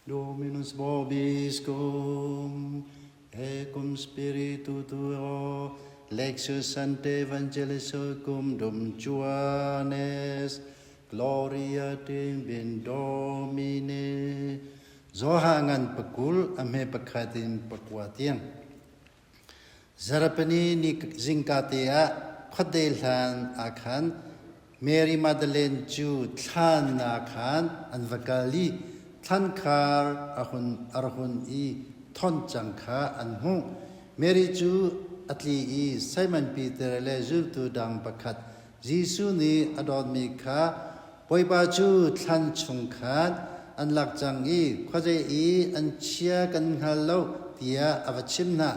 Dominus vobiscum, et cum spiritu tuo, Lexus ante Evangelis cum dum Joannes, Gloria te Domine. Zoha ngan pakul a hme pakhat in pakua tiang. Zarhpini ni zingka te ah khuadei hlan ah khan Mary Magdalene cu thlan ah khan an va kal i thlankhar a hun a ra hun i thawn cang kha an hmuh. Mary cu a tli i Simon Peter le zultu dang pakhat Jesuh nih a dawtmi kha Bawipa cu thlan chung khan an lak cang i khuazei i an chia kan hngal lo tiah a va chimh hna.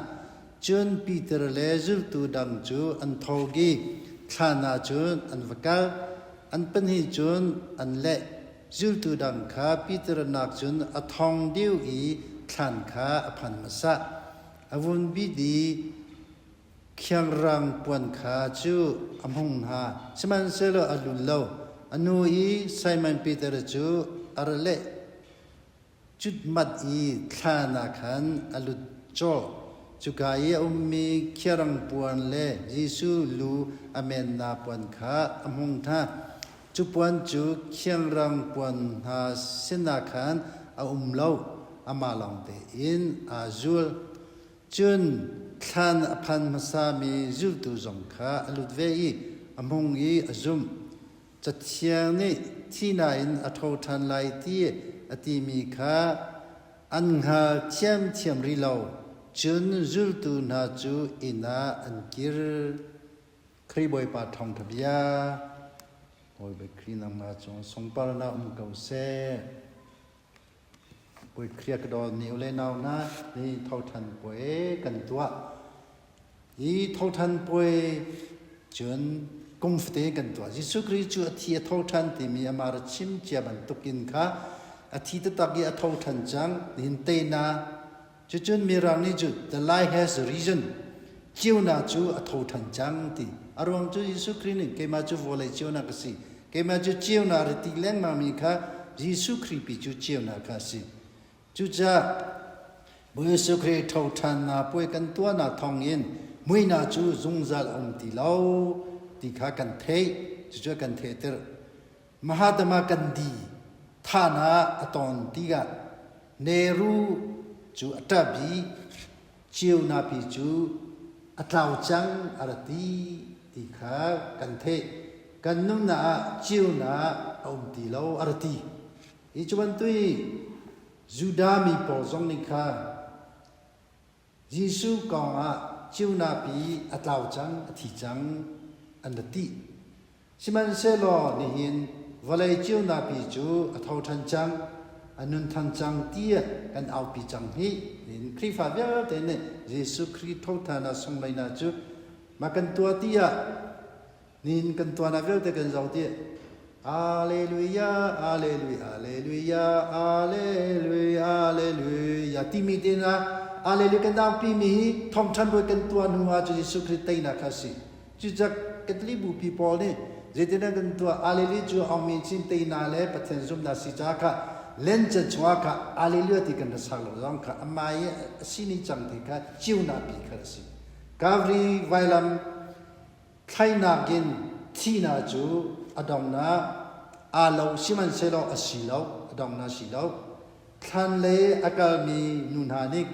Cun Peter le zultu dang cu an tho i thlan ah cun an va kal. An pahnih cun an leh. Zultu dang kha Peter nak cun a thong deuh i thlan kha a phan hmasa. A vun bit i khiangrang puan kha cu a hmung hna, sihmanhsehlaw a lun lo. A nu i Simon Peter cu a ra leh cutmat i thlan ah khan a lut colh. Cuka i a ummi khiarang puan le Jesuh lu a mennak puan kha a hmung hna. Cu puan cu khiangrang puan hna sinah khan a um lo, amah lawng tein aa zul. Cun thlan a phan hmasami zultu zong kha a lut ve i a hmung i a zumh. Cathiang nih thihnak in a ṭho ṭhan lai ti a timi kha an hngal thiamthiam rih lo. Cun zultu hna cu inn ah an kir. Khrih Bawipa thawngṭha bia. Bawipa Khrih nangmah cung sungparnak um ko seh. Bawi Khrih ka dawt ni ule nau hna ni thoṭhan puai kan tuah. Hi thoṭhan puai cun kum fate kan tuah. Jesuh Khrih cu a thi a thoṭhan timi amah ra chim cia bantukin kha a thi taktak i a thoṭhan cang. Nihin teina cucun mirang nih cu the light has risen ceunak cu a thoṭhan cang ti. A ruang cu Jesuh Khrih nih keimah cu vawlei ceunak ka si. Keimah cu ceunak ra ti lengmang mi kha Jesuh Khrih pi cu ceunak kha a si. Cucaah Bawi Jesuh Khrih ṭhoṭhannak puai kan tuahnak thawngin muihnak cu zungzal a um ti lo ti kha kan theih. Cucu kan theihter. Mahatma Gandhi thahnak a ton tikah Nehru cu a ṭap i ceunak pi cu a tlau cang a ra ti ti kha kan theih. Kan nunnak ah ceunak a um ti lo a ra ti. Hi cu bantuk i Judah mi pawl zong nih kha Jesuh kong ah ceunak pi a tlau cang, a thi cang an ra ti. Sihmanhsehlaw nihin vawlei ceunak pi cu a tho ṭhan cang, a nun ṭhan cang tiah kan aupi cang hi. Nihin Khrihfa vialte nih Jesuh Khrih thoṭhan a sunglainak cu mah kan tuah tiah Nihin kan tuanah vialte kan zoh ti. Alleluia, Alleluia, Alleluia, Alleluia, Alleluia timi te hna Alleluia kan aupi mi hi thawngṭhan ruai kan tuah hnu ah cu Jesuh Khrih teinak kha a si. Cucak Catholic bupi pawl nih zeitindah kan tuah Alleluia cu aungmi chin teinak le Pathian zumhnak si caah kha lencan chungah kha Alleluia ti kan ra sak lo zong kha amah i a sini cang ti kha ciunak pi kha a si. Calvary vailam Thlainak in thihnak cu a donghnak aa lo sihmanhsehlaw a si lo, a donghnak a si lo. Thlan lei a kalmi nu hna nih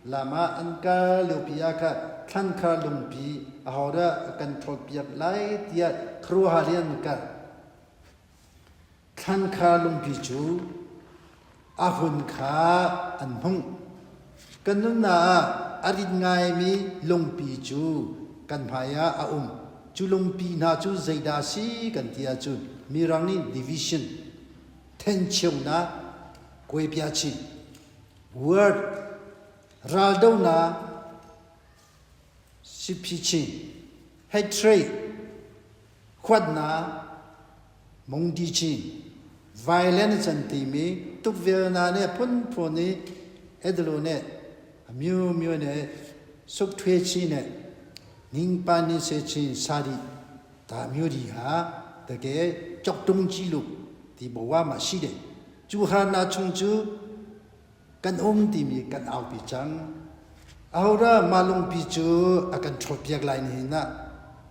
lam ah an kal liopi ah khan thlan kha lungpi ahodah a kan ṭhawlpiak lai tiah khuaruahhar in an kal. Thlan kha lungpi cu a hun kha an hmuh. Kan nunnak ah a rit ngaimi lungpi cu kan hmaiah a um. Cu lungpi hna cu zeidah a si kan ti ahcun Mirang nih division, thencheunak, kuaipiachin, word, raldonak, siphi hatred, huatnak, mungdi chin, violence an timi tukvelnak nih a phunphun i edlu nih a myumyu nih sukthwe chi nih ningpa ni se chin sadi ta myu di ha take choktung chi lu ti bowa ma si de chu ha na chung chu. Kan um timi kan aupi cang. Ahodah mah lungpi cu a kan ṭhawlpiak lai nihin ah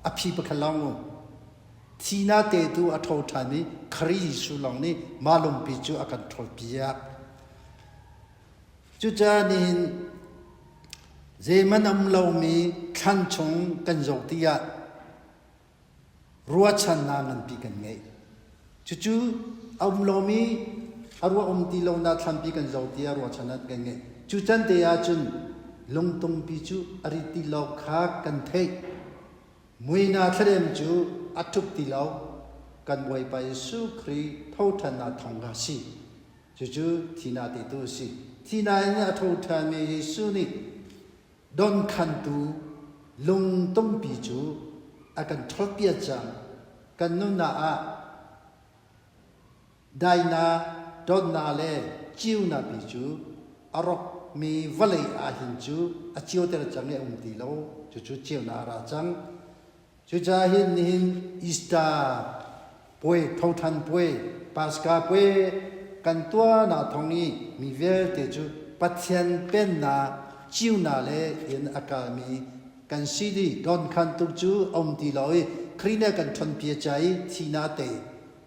a phi pakhat lawng um. Thihnak te tu a ṭho ṭhan i Khrih Jesuh lawng nih mah lungpi cu a kan ṭhawlpiak. Cucaah nihin zeihmanh a um lomi thlan chung kan zoh tikah ruahchannak nganpi kan ngeih. Cucu a um lomi a ruah um ti lonak thlanpi kan zoh tiah ruahchannak kan ngeih. Cu can te ahcun lungtungpi cu a rit ti lo kha kan theih. Muina thladem cu a ṭhup ti lo. Kan Bawipa Jesuh Khrih thoṭhannak thawng kha a si. Cucu thihnak ti tu a si. Thihnak in a tho ṭhanmi Jesuh nih donkhantu lungtumpi cu a kan ṭhawtpiak cang. Kan nunnak ah dainak, dawtnak le ceunak pi cu a rawkmi vawlei ahhin cu a ceuter cang i a um ti lo. Cucu ceunak a ra cang. Cucaah hin nihin Easter puai, Thoṭhan puai, Paska puai kan tuahnak thawng i mi vialte cu Pathian Pennak ceunak le in a kalmi kan si dih. Dawnkhantu cu a um ti lo i Khrih nih a kan ṭhawnpiak ca i thihnak tei,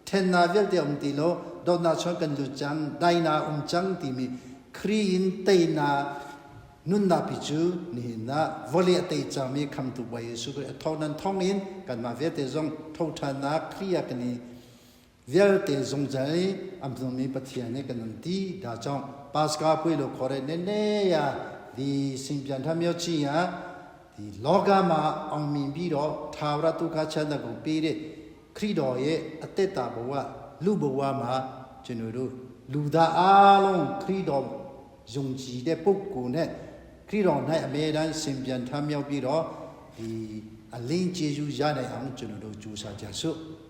ṭhennak vialte a um ti lo, dawtnak chung kan lut cang, dainak a um cang timi Khrih in teinak Nunnak pi cu nihin ah vawlei a tei cangmi Khamhtu Bawi Jesuh Khrih a thawhnan thawngin kanmah vialte zong thoṭhannak Khrih ah kan i vialte zungzal i an hmangmi Pathian he kan um ti dah cong Paska puai lo khore ne ne ya di singpian tham yo chi ya di loga ma ong min bi ro thawra tu kha chan da ko pi re Khrih do ye ate ta bo wa lu bo wa ma chunu ru lu da a long Khrih do ယုံကြည်တဲ့ပုဂ္ဂိုလ်နဲ့ခရစ်တော်၌အမြဲတမ်းရှင်ပြန်ထမြောက်ပြီးတော့ဒီအလင်းကျေးဇူးရနိုင်အောင်ကျွန်တော်တို့ကြိုးစားကြစို့။